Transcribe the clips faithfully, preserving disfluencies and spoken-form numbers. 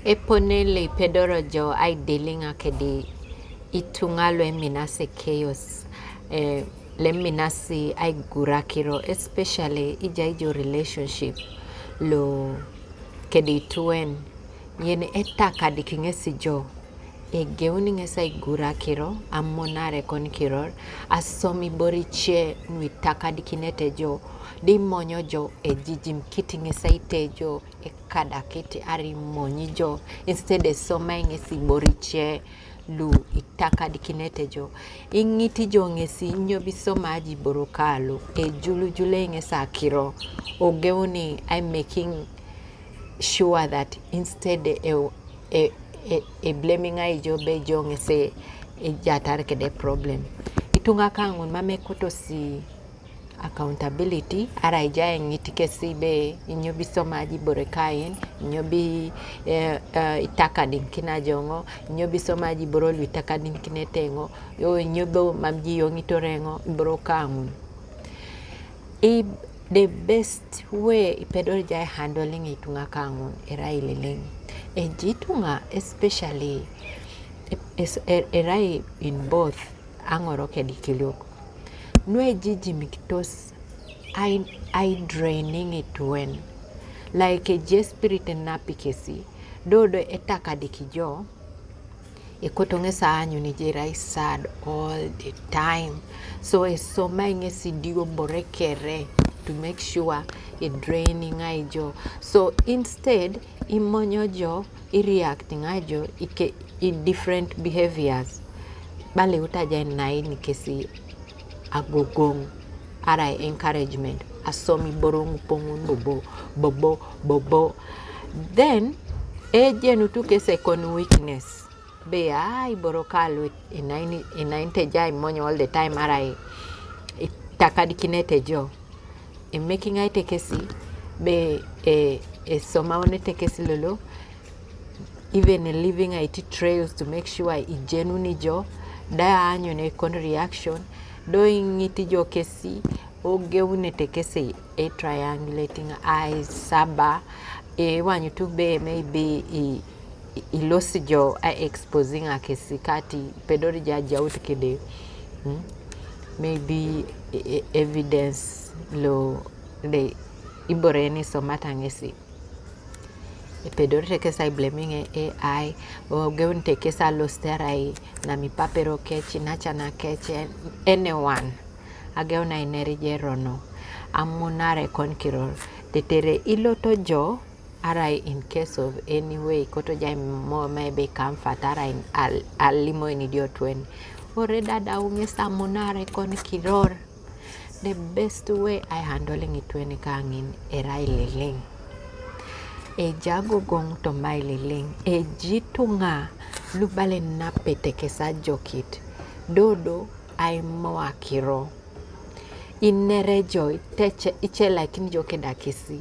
Epone lo ipedoro jo aidiliŋa kede ituŋa lo eminasi chaos, eh, lo eminasi aigurakiro, especially ija ijo relationship lo kede ituen, yen etakadiki ŋesi jo, egeuni ŋesi aigurakiro, amonare kon kiror, asom iborice nu itakadikinete jo, dimonyo jo ejijimkit ŋesi aite jo, ekadakit arai monyi jo, instead esomai ŋesi iborice lu itakadikinete jo. Iŋit jo ŋesi inyo bisoma aji iboro kalo, ejulujule ŋesi akiro, ogeuni I making sure that instead e, e, e, e blaming ai jo be jo ŋesi ejatar kede problem. Ituŋa kaŋun mam ekotosi accountability, arai ja eŋit kesi be inyo bisoma aji ibore kain, inyo bi, eh, eh, itakadin kina joŋo, inyo bisoma aji iboro lu itakadin kinete ŋo, yo inyo bo mam ji yoŋitore ŋo, iboro kaŋun. I, the best way ipedor ja handling ituŋa kaŋun erai liliŋ. Eji ituŋa especially, es-, er-, erai in both aŋoro kede ikiliok. Nu ejijimikitos ai, ai draining ituen. Like eji spirit napikesi. Dodo etakadik jo. Ekoto ŋesi aanyun ijo erai sad all the time. So esomai ŋesi idio bore kere to make sure i draining ai jo. So instead, imonyo jo, i reacting ai jo, ike, i different behaviors. Baliuta ja naini kesi agogoŋ, arai encouragement, asom iboro ŋupoŋun bobo, bobo, bobo. Then, ejenutu kesi ekon weakness. Be, a, iboro kalu inaini, inainite ja imonyo all the time, arai itakadikinete jo. Emaking aite kesi, be, e, esomaunete kesi lolo, even living aiti trails to make sure ijenuni jo, da aanyun ekon reaction, do iŋit jo kesi, ogeunete kesi, e triangulating eyes saba, e wanyutu be maybe i, i, ilosi jo a exposing a kesi kati pedori ja jaut kede, hmm? Maybe e, e, evidence lo de ibore ni somata ŋesi. Epedorite kes ai blaming A I, ogeunite kes alosit arai nami papero kec, inacana kec, anyone. Ageun ainerij erono, amunare kon kiror, tetere iloto jo, arai in case of any way, koto jai mo mebe comfort, arai in al-, alimo in idiot wen. Ore dadau ŋes amunare kon kiror. The best way I handling ituen kaŋin erai liliŋ. Eja agogoŋ toma ililiŋ, eji ituŋa lubale napete kes ajokit, dodo aimo akiro. Inere jo, iteche, icelaikin jo kedakisi,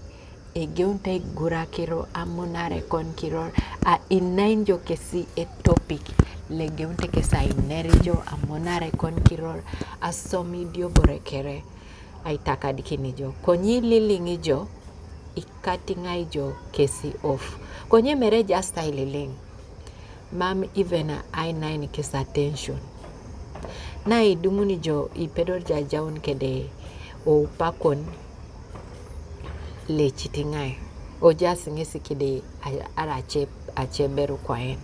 egeunte aigurakiro, amunare kon kiror, a inain jo kesi etopic, legeunte kes aineri jo, amunare kon kiror, asom idio bore kere, aitakadikin jo. Konye ililiŋ jo, ikatiŋai jo kesi off. Konye mere just aililiŋ. Mam even ainain kes attention. Na idumuni jo ipedor jajaun kede oupakon lecitiŋai. Ojas ŋesi kede a-, ara ace, aceberu kwaen.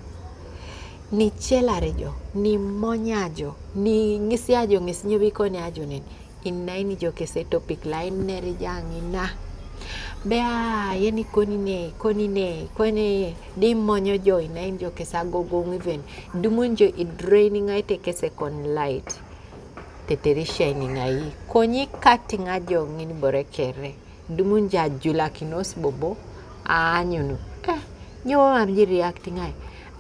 Nicelare jo, nimonya jo, niŋisia jo ŋesi nyobikoni ajonen. Inaini jo kese topic la inerija ŋina. Bea, yeni konine, konine, kone, dimonyo jo inaini jo kese agogoŋ even. Dumun jo idraining aite kese kon light. Tetere shining ai. Konyi katiŋa jo ŋin bore kere. Dumun jo ajulakinos bobo, aanyunu. Eh, nyo mam ji reacting ai.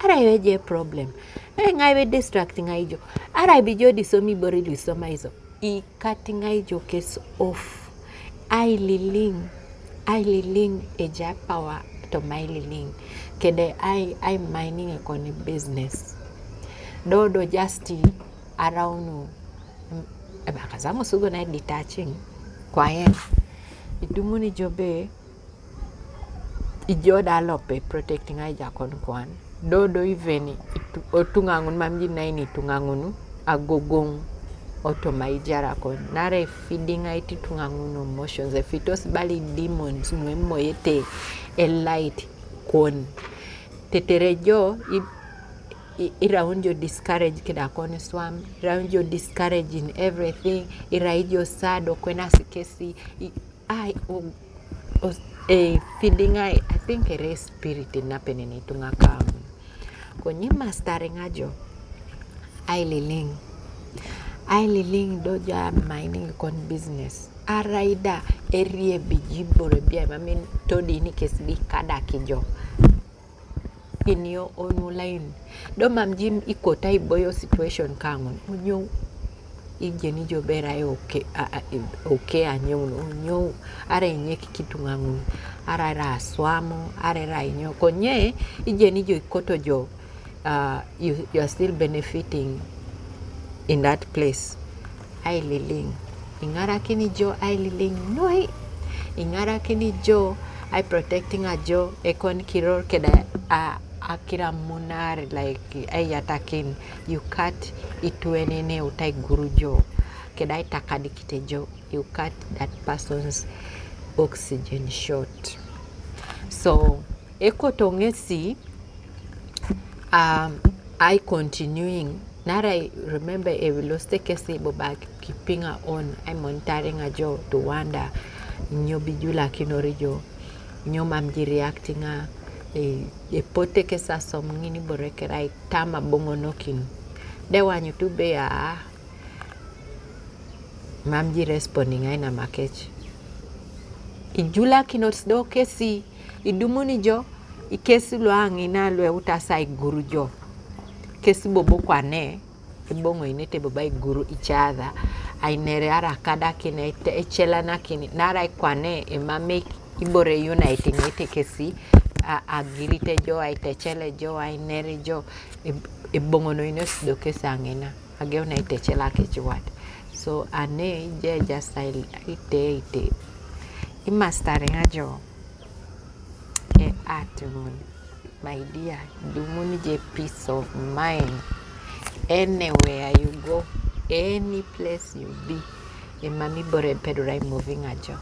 Arai weje problem. Eh, ŋai we distracting ai jo. Arai bijo disomi bore lisoma iso. Ikatiŋai jo kes off. Aililiŋ, aililiŋ ejai power toma aililiŋ. Kede ai, ai mining ekoni business. Dodo just araunu, em, ebakasa musugo na detaching. Kwayen. Idumuni jo be Ijo da lope protecting ai jakon kwan. Dodo iveni otungangun mam jinai ni tungangun agogung oto mai jarakon. Nare feeding ai ti tungangun emotions. Efitos bali demons nwe moyete a light kon. Tetere jo i, i, iraun jo discourage kida kon swam. Iraun jo discourage in everything. Irai jo sad okwena sikesi. I, ai o, o, e feeding ai, I think ere spirit napene ni tunga kam. Konyi mastering ajo. Ai liling. Ai liling do ja mining kon business. Araida erie biji bore bia mamin todi ni kes bi kada kijo. Inyo onu lain. Do mam jim ikota iboyo situation kangun. Unyo ijeni jo bera e oke a, a, oke anyo unyo ara inye kikitungangun. Ara ra swamo ara ra inyo konye ijeni jo ikoto jo. Uh, you, you are still benefiting in that place. Ai liling. Ingarakini jo ai liling noi. Ingarakini jo ai protecting a jo ekon kiror keda a akira munar like ai atakin. You cut ituenene utai guru jo keda ai takadi kite jo. You cut that person's oxygen short. So ekotongesi um, I continuing. Nara I remember e we lost the case bo ba keeping on. I monitoring a jo to wonder. Nyo bijula kinori jo. Nyo mam ji reacting a e, e pote kesa som ngini borekera i tama bongo nokin. De wanyu tu be a mam ji responding ai na makech. Ijula kinot do kesi idumuni jo ikesi lo angina lo utasai guru jo. Kesi bobo kwane ibongo inete boba iguru ichadha. Ainere ara kada kine echela na kini nara ikwane imame ibore uniting ite kesi. Agirite jo aitechele jo ainere jo ibongo no ines do kesi angina. Ageu na itechela kichiwat. So ane ije just ite ite imastering ajo. E atun, my dear, dumun je peace of mind. Anywhere you go, any place you be, e mami bore pedura moving ajo.